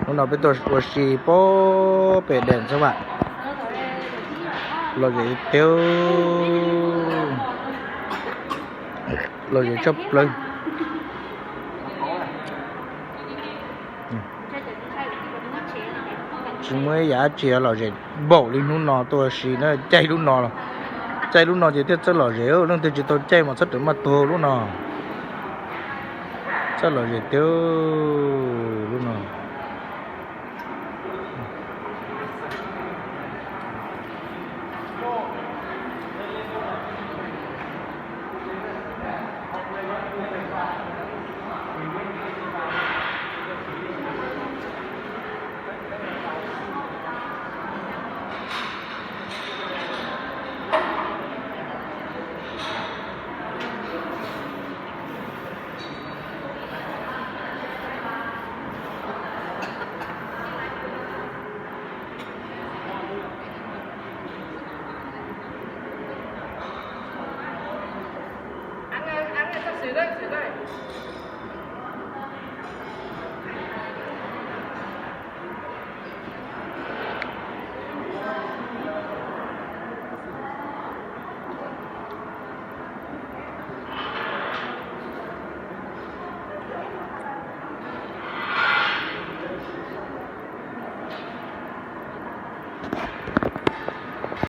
Hnub no peb tuaj ua si pem pem deem xwb vam. Lom zem tiag, lom zem tshaj plaws. Tsis muaj ib yam dab tsi lom zem npaum li hnub no tuaj ua si na, caij lub no, caij lub no ces thiaj txawj lom zem, leej twg tsis tau caij mas txhob rawm maj tuag lub no. Txawj lom zem tiag lub no.